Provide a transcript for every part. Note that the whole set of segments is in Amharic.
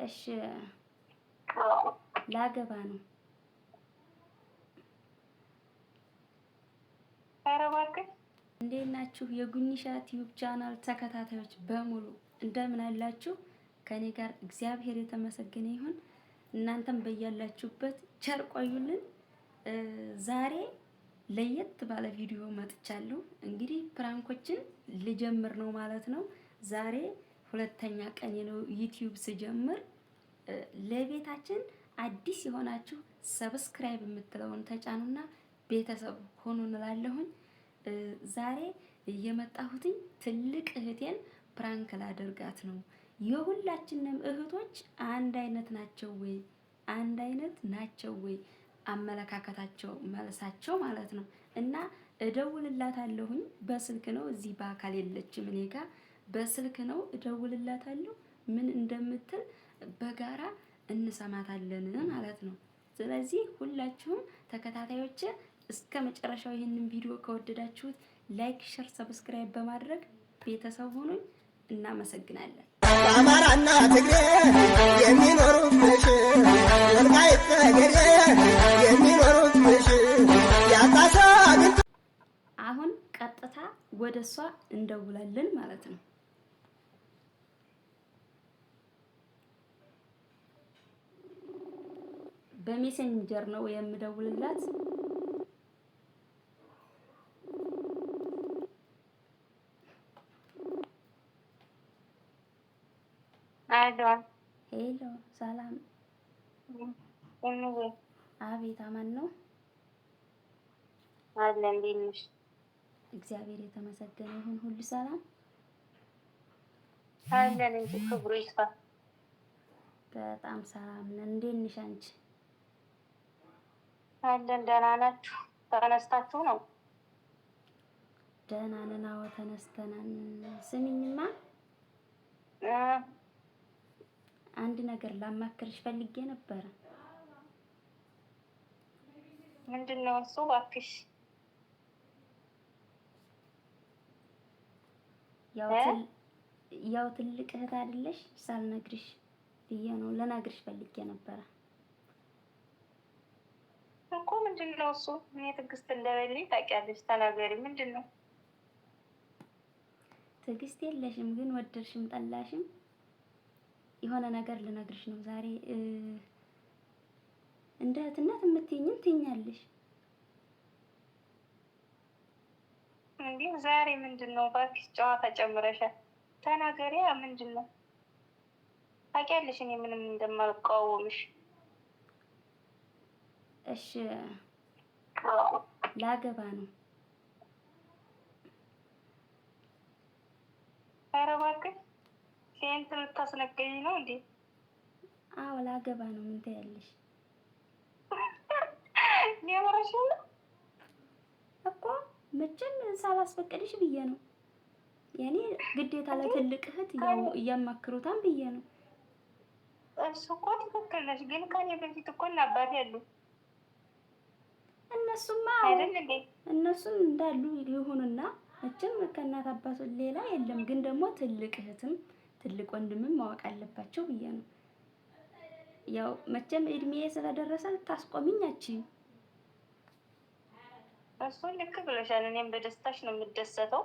እሺ ላገባ ነው። ኧረ እባክሽ። እንዴት ናችሁ? የጉኒሻ ቲዩብ ቻናል ተከታታዮች በሙሉ እንደምን አላችሁ? ከኔ ጋር እግዚአብሔር የተመሰገነ ይሁን። እናንተም በያላችሁበት ቸር ቆዩልን። ዛሬ ለየት ባለ ቪዲዮ መጥቻለሁ። እንግዲህ prank ኦችን ልጀምር ነው ማለት ነው። ዛሬ ሁለተኛ ቀኔ ነው ዩቲዩብ ስጀምር። ለቤታችን አዲስ የሆናችሁ subscribe የምትለውን ተጫኑና ቤተሰብ ሆኑ እንላለሁኝ። ዛሬ እየመጣሁትኝ ትልቅ እህቴን prank ላደርጋት ነው። የሁላችንም እህቶች አንድ አይነት ናቸው ወይ? አንድ አይነት ናቸው ወይ? አመለካከታቸው መልሳቸው ማለት ነው። እና እደውልላታለሁኝ በስልክ ነው። እዚህ በአካል የለችም እኔ ጋ በስልክ ነው እደውልላታለሁ። ምን እንደምትል በጋራ እንሰማታለን ማለት ነው። ስለዚህ ሁላችሁም ተከታታዮች እስከ መጨረሻው ይህንን ቪዲዮ ከወደዳችሁት like፣ share፣ subscribe በማድረግ ቤተሰብ ሁኑኝ። እናመሰግናለን። አማራና ትግሬ የሚኖሩብሽ ወልቃይት ጠገዴ የሚኖሩብሽ ያጣሳ አሁን ቀጥታ ወደ እሷ እንደውላለን ማለት ነው። በሜሴንጀር ነው የምደውልላት። Hello፣ ሰላም። አቤት፣ አማን ነው አለ። እንዴት ነሽ? እግዚአብሔር የተመሰገነ ይሁን። ሁሉ ሰላም አለን እንጂ ክብሩ ይስፋ። በጣም ሰላም ነን። እንዴት ነሽ አንቺ? አለን። ደህና ናችሁ? ተነስታችሁ ነው? ደህና ነን። አዎ ተነስተናል። ስሚኝማ አንድ ነገር ላማክርሽ ፈልጌ ነበረ። ምንድን ነው እሱ? እባክሽ። ያው ትልቅ እህት አይደለሽ ሳልነግርሽ ብዬ ነው ልነግርሽ ፈልጌ ነበረ እኮ። ምንድን ነው እሱ? እኔ ትዕግስት እንደሌለኝ ታውቂያለሽ። ተናገሪ፣ ምንድን ነው? ትዕግስት የለሽም ግን ወደድሽም ጠላሽም የሆነ ነገር ልነግርሽ ነው ዛሬ። እንደ እህትነት የምትይኝን ትይኛለሽ። እንዴ ዛሬ ምንድን ነው እባክሽ? ጨዋታ ጨምረሻል። ተናገሪያ፣ ምንድን ነው? ታውቂያለሽ እኔ ምንም እንደማልቃወምሽ። እሺ ላገባ ነው። ኧረ እባክሽ ሴንት ልታስነቀኝ ነው እንዴ? አዎ ላገባ ነው። ምን ትያለሽ? የምርሽን ነው እኮ መቼም ሳላስፈቅድሽ ብዬ ነው። የኔ ግዴታ ለትልቅ እህት ያው እያማክሩታን ብዬ ነው። እሱ እኮ ትክክል ነሽ፣ ግን ከኔ በፊት እኮ እና አባቴ አሉ። እነሱማ አይደል እንዴ? እነሱም እንዳሉ ይሁንና መቼም ከእናት አባቱ ሌላ የለም። ግን ደግሞ ትልቅ እህትም ትልቅ ወንድምም ማወቅ አለባቸው ብዬ ነው። ያው መቼም እድሜ ስለደረሰ ልታስቆሚኝ አትችይም። እሱን ልክ ብለሻል። እኔም በደስታሽ ነው የምደሰተው።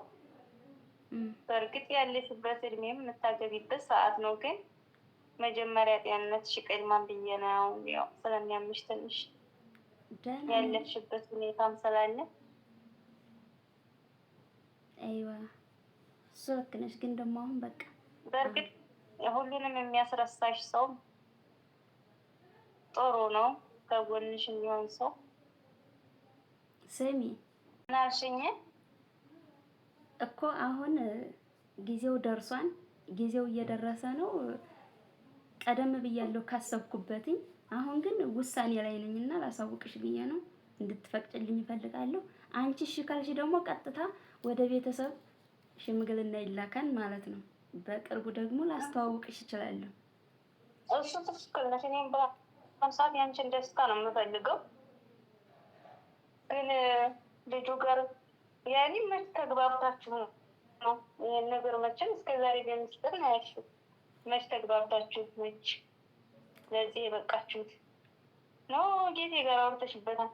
በእርግጥ ያለሽበት እድሜም የምታገቢበት ሰዓት ነው። ግን መጀመሪያ ጤንነትሽ ይቀድማል ብዬ ነው። ያው ስለሚያምሽ ትንሽ ያለሽበት ሁኔታም ስላለ አይዋ እሱ ልክ ነሽ። ግን ደግሞ አሁን በቃ በእርግጥ ሁሉንም የሚያስረሳሽ ሰው ጥሩ ነው፣ ከጎንሽ የሚሆን ሰው። ስሚ ምናልሽኝ እኮ አሁን ጊዜው ደርሷን፣ ጊዜው እየደረሰ ነው። ቀደም ብያለሁ ካሰብኩበትኝ። አሁን ግን ውሳኔ ላይ ነኝና ላሳውቅሽ ብዬ ነው፣ እንድትፈቅጭልኝ እፈልጋለሁ። አንቺ እሺ ካልሽ ደግሞ ቀጥታ ወደ ቤተሰብ ሽምግልና ይላካል ማለት ነው። በቅርቡ ደግሞ ላስተዋውቅሽ እችላለሁ። እሱ ትክክል ነሽ። እኔም በአሁኑ ሰዓት ያንቺን ደስታ ነው የምፈልገው። ግን ልጁ ጋር ያኔ መች ተግባብታችሁ ነው ይህን ነገር? መቼም እስከ ዛሬ በሚስጥር ነው ያልሽው። መች ተግባብታችሁ መች ለዚህ የበቃችሁት ነው። ጌቴ ጋር አውርተሽበታል?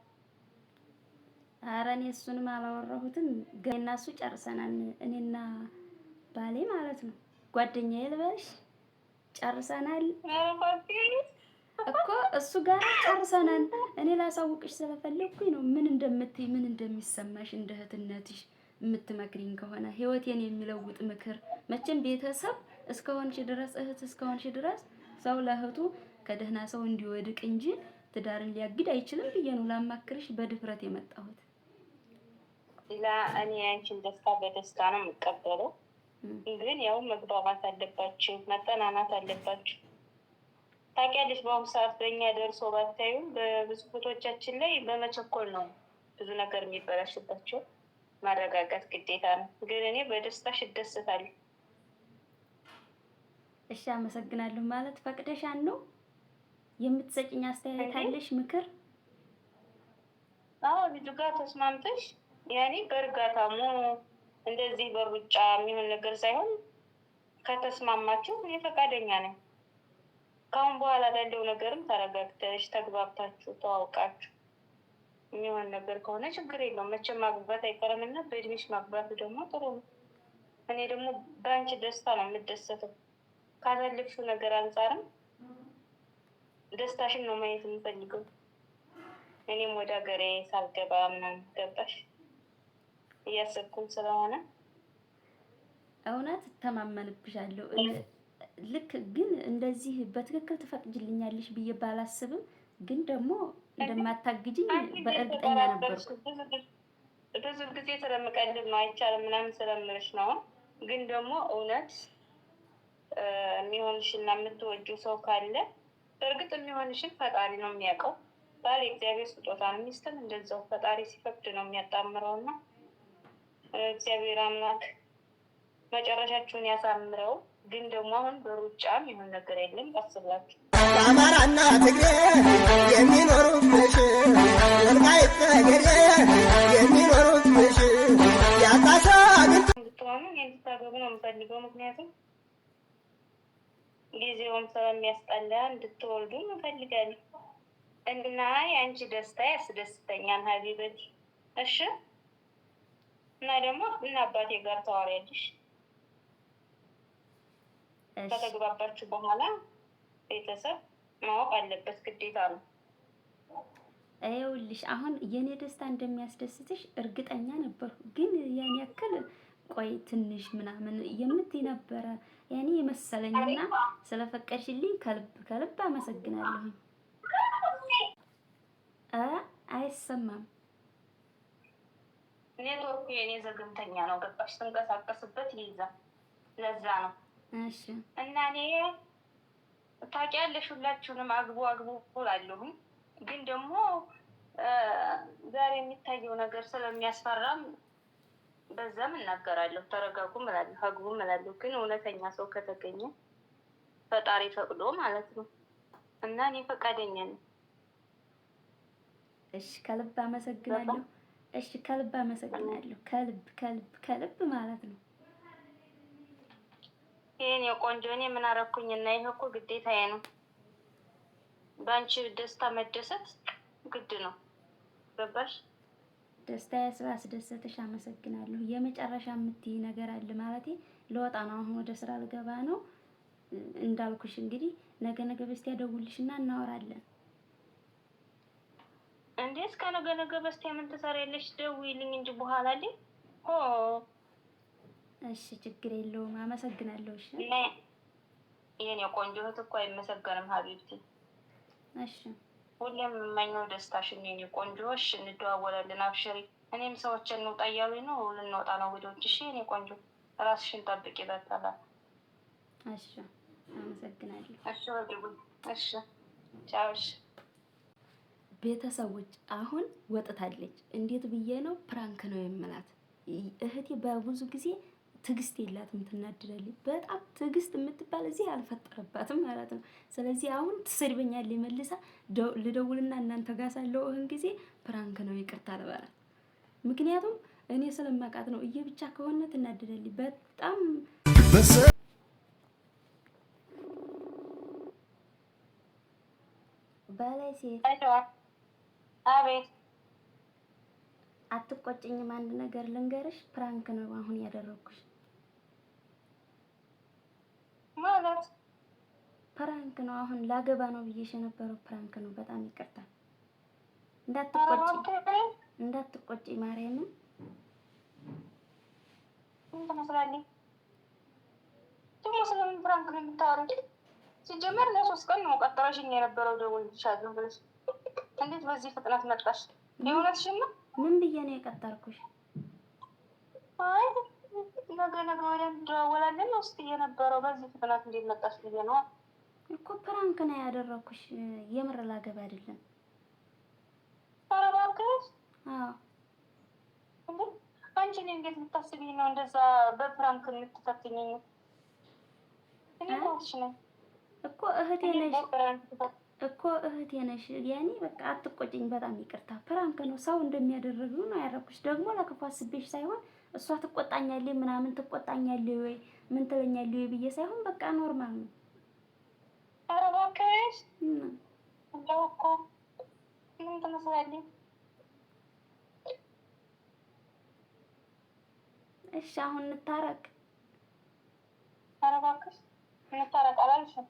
ኧረ እኔ እሱንም አላወራሁትም። ገና እሱ ጨርሰናል። እኔና ባሌ ማለት ነው ጓደኛዬ ልበልሽ ጨርሰናል እኮ እሱ ጋር ጨርሰናል። እኔ ላሳውቅሽ ስለፈለግኩኝ ነው። ምን እንደምትይ ምን እንደሚሰማሽ እንደ እህትነትሽ የምትመክሪኝ ከሆነ ህይወቴን የሚለውጥ ምክር መቼም ቤተሰብ እስከሆንሽ ድረስ እህት እስከሆንሽ ድረስ ሰው ለእህቱ ከደህና ሰው እንዲወድቅ እንጂ ትዳርን ሊያግድ አይችልም ብዬ ነው ላማክርሽ በድፍረት የመጣሁት። ላ እኔ ያንቺን ደስታ በደስታ ነው የምቀበለው። ግን ያው መግባባት አለባችሁ፣ መጠናናት አለባችሁ። ታውቂያለሽ፣ በአሁኑ ሰዓት በእኛ ደርሶ ባታዩም በብዙ ፎቶቻችን ላይ በመቸኮል ነው ብዙ ነገር የሚበላሽባቸው። ማረጋጋት ግዴታ ነው። ግን እኔ በደስታሽ እደሰታለሁ። እሺ፣ አመሰግናለሁ። ማለት ፈቅደሻን ነው የምትሰጭኝ አስተያየት አለሽ ምክር? አዎ ልጁ ጋር ተስማምተሽ ያኔ በእርጋታ እንደዚህ በሩጫ የሚሆን ነገር ሳይሆን ከተስማማችሁ እኔ ፈቃደኛ ነኝ። ከአሁን በኋላ ላለው ነገርም ተረጋግተሽ ተግባብታችሁ ተዋውቃችሁ የሚሆን ነገር ከሆነ ችግር የለውም። መቼም ማግባት አይቀርም እና በእድሜሽ ማግባቱ ደግሞ ጥሩ ነው። እኔ ደግሞ በአንቺ ደስታ ነው የምደሰተው። ካሳለፍሽው ነገር አንጻርም ደስታሽን ነው ማየት የምፈልገው። እኔም ወደ ሀገሬ ሳልገባ ምናምን ገባሽ እያሰብኩም ስለሆነ እውነት እተማመንብሻለሁ። ልክ ግን እንደዚህ በትክክል ትፈቅጅልኛለሽ ብዬ ባላስብም ግን ደግሞ እንደማታግጅኝ በእርግጠኛ ነበርኩ። ብዙ ጊዜ ስለምቀልድ ነው አይቻልም ምናምን ስለምልሽ ነው። ግን ደግሞ እውነት የሚሆንሽና የምትወጂው ሰው ካለ በእርግጥ የሚሆንሽን ፈጣሪ ነው የሚያውቀው። ባል የእግዚአብሔር ስጦታ ነው። ሚስትም እንደዛው ፈጣሪ ሲፈቅድ ነው የሚያጣምረው እና እግዚአብሔር አምላክ መጨረሻችሁን ያሳምረው። ግን ደግሞ አሁን በሩጫም ይሁን ነገር የለም። ቀስ ብላችሁ አማራና ትግሬ የሚኖሩብሽ ወልቃይት ጠገዴ የሚኖሩብሽ ያጣሰው እንድትሆኑ እንድታገቡ ነው የምፈልገው። ምክንያቱም ጊዜውም ስለሚያስጠላ እንድትወልዱ እንፈልጋለን እና የአንቺ ደስታ ያስደስተኛል ሀቢበቲ። እሺ እና ደግሞ እና አባቴ ጋር ታወሪያለሽ። ከተግባባችሁ በኋላ ቤተሰብ ማወቅ አለበት፣ ግዴታ ነው። ይኸውልሽ አሁን የኔ ደስታ እንደሚያስደስትሽ እርግጠኛ ነበርኩ፣ ግን ያን ያክል ቆይ ትንሽ ምናምን የምትይ ነበረ ያኔ የመሰለኝና ስለፈቀድሽልኝ ከልብ ከልብ አመሰግናለሁኝ። አይሰማም ኔትወርኩ የኔ ዘግምተኛ ነው። ገባሽ? ስንቀሳቀስበት ይይዛል። ለዛ ነው። እሺ። እና እኔ ታውቂያለሽ፣ ሁላችሁንም አግቡ አግቡ እላለሁኝ። ግን ደግሞ ዛሬ የሚታየው ነገር ስለሚያስፈራም በዛም እናገራለሁ። ተረጋጉም እላለሁ፣ አግቡም እላለሁ። ግን እውነተኛ ሰው ከተገኘ ፈጣሪ ፈቅዶ ማለት ነው። እና እኔ ፈቃደኛ ነኝ። እሺ፣ ከልብ አመሰግናለሁ። እሺ ከልብ አመሰግናለሁ። ከልብ ከልብ ከልብ ማለት ነው። ይሄን የቆንጆ እኔ ምን አረኩኝ? እና ይሄ እኮ ግዴታዬ ነው። በአንቺ ደስታ መደሰት ግድ ነው። ገባሽ? ደስታ ስላስደሰተሽ አመሰግናለሁ። የመጨረሻ የምትይ ነገር አለ ማለቴ ለወጣ ነው። አሁን ወደ ስራ ልገባ ነው እንዳልኩሽ እንግዲህ ነገ ነገ በስቲያ ደውልሽና እናወራለን። እንዴ እስከ ነገ ነገ በስቲያ ምን ትሰሪያለሽ? ደውዪልኝ እንጂ በኋላ ላይ ሆ እሺ፣ ችግር የለውም። አመሰግናለሁ። እሺ የኔ ቆንጆ እህት እኮ አይመሰገንም ሀቢብቲ። እሺ፣ ሁሌም የምመኘው ደስታሽን የኔ ቆንጆ። እሺ፣ እንደዋወላለን። አብሽሪ። እኔም ሰዎች እንውጣ እያሉኝ ነው። ልንወጣ ነው ወደ ውጭ። እሺ የኔ ቆንጆ ራስሽን ጠብቂ። በተላ እሺ፣ አመሰግናለሁ። እሺ፣ እሺ፣ ቻው። እሺ ቤተሰቦች አሁን ወጥታለች። እንዴት ብዬ ነው prank ነው የምላት? እህቴ በብዙ ጊዜ ትዕግስት የላትም፣ ትናድዳለች በጣም ትዕግስት የምትባል እዚህ አልፈጠረባትም ማለት ነው። ስለዚህ አሁን ትሰድበኛለች መልሳ። ልደውልና እናንተ ጋር ሳለው እህን ጊዜ prank ነው ይቅርታ ልበላት። ምክንያቱም እኔ ስለማውቃት ነው። እየብቻ ከሆነ ትናድዳለች በጣም። ሴት። አቤት። አትቆጭኝም? አንድ ነገር ልንገርሽ፣ prank ነው አሁን ያደረኩሽ። ማለት? Prank ነው። አሁን ላገባ ነው ብዬሽ የነበረው prank ነው። በጣም ይቅርታ። እንዳትቆጪ፣ እንዳትቆጪ ማርያምን። ምን ትመስላለች ደግሞ? ስለምን prank ነው የምታወሪው? ሲጀመር ለ3 ቀን ነው ቀጠረሽኝ የነበረው ደውልልሻለሁ ብለሽ፣ እንዴት በዚህ ፍጥነት መጣሽ? የእውነትሽን ነው? ምን ብዬ ነው የቀጠርኩሽ? አይ፣ ነገ ነገ ወዲያ እንደዋወላለን ውስጥ የነበረው፣ በዚህ ፍጥነት እንዴት መጣሽ ብዬ ነው። እኮ prank ነው ያደረኩሽ። የምር ላገባ አይደለም። ኧረ እባክሽ። አዎ። እንዴ፣ አንቺ እኔ እንዴት ልታስቢኝ ነው እንደዛ በ prank የምትፈትኝኝ? እኔ እኮ እህትሽ ነኝ። እኮ እህቴ ነሽ። በ prank እኮ እህቴ ነሽ። ያኔ በቃ አትቆጭኝ። በጣም ይቅርታ። Prank ነው፣ ሰው እንደሚያደርገው ነው ያደረኩሽ። ደግሞ ለክፉ አስቤሽ ሳይሆን እሷ ትቆጣኛለች ምናምን ትቆጣኛለች ወይ ምን ትለኛለች ወይ ብዬ ሳይሆን በቃ normal ነው። ኧረ እባክሽ፣ እንደው እኮ ምን ትመስላለች? እሺ፣ አሁን እንታረቅ። ኧረ እባክሽ፣ እንታረቅ አላልሽም?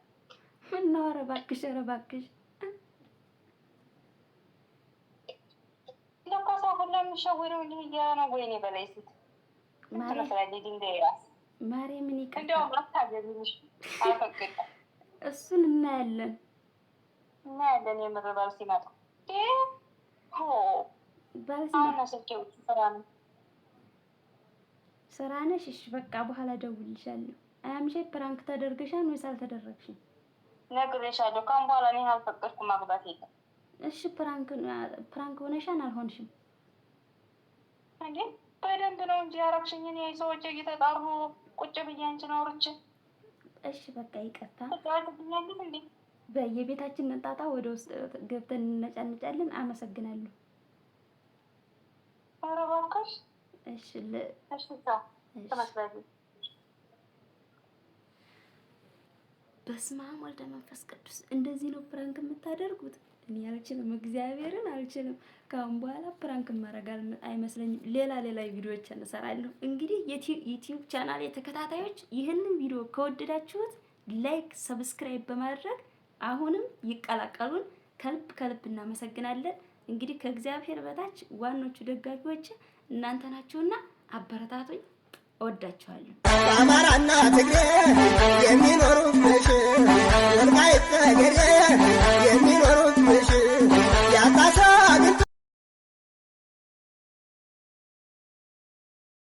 ምነው? ኧረ እባክሽ፣ ኧረ እባክሽ። ለካ ሰው ሁላ የሚሸወደው እንዲህ እያለ ነው። ወይኔ በላይ ሴት ምን ትመስላለች? ድንጋይ ራስ። ማርያምን ይቅርታ። እንደውም አታገቢም። አልፈቅድም። እሱን እናያለን። እናያለን። የምር ባል ሲመጣ ባል አሁን ነው ስልኬ ውጭ ስራ ነው። ስራ ነሽ? እሺ በቃ በኋላ እደውልልሻለሁ። አያምሼ prank ተደርገሻል ወይስ አልተደረግሽም? ነግሬሻለሁ። ካሁን በኋላ እኔ አልፈቀድኩም፣ ማግባት የለም። እሺ፣ prank ሆነሻን አልሆንሽም? እንዴ፣ በደንብ ነው እንጂ ያረግሽኝ። እኔ ሰዎች እየተጣሩ ቁጭ ብዬ አንቺን አውርቼ እሺ በቃ ይቅርታ። ትጫወትብኛለሽ እንዴ? በየቤታችን እንጣጣ ወደ ውስጥ ገብተን እንነጫነጫለን። አመሰግናለሁ። ኧረ እባክሽ። እሺ። እሺ ቻው። ትመስላለች። በስመ አብ ወልደ መንፈስ ቅዱስ። እንደዚህ ነው prank የምታደርጉት? እኔ አልችልም፣ እግዚአብሔርን አልችልም። ከአሁን በኋላ prank ማድረግ አይመስለኝም። ሌላ ሌላ ቪዲዮዎች እንሰራለሁ። እንግዲህ የ YouTube channel የተከታታዮች ይህንን ቪዲዮ ከወደዳችሁት like፣ subscribe በማድረግ አሁንም ይቀላቀሉን። ከልብ ከልብ እናመሰግናለን። እንግዲህ ከእግዚአብሔር በታች ዋኖቹ ደጋፊዎች እናንተ ናችሁና አበረታቱኝ። እወዳችኋለሁ። አማራና ትግሬ።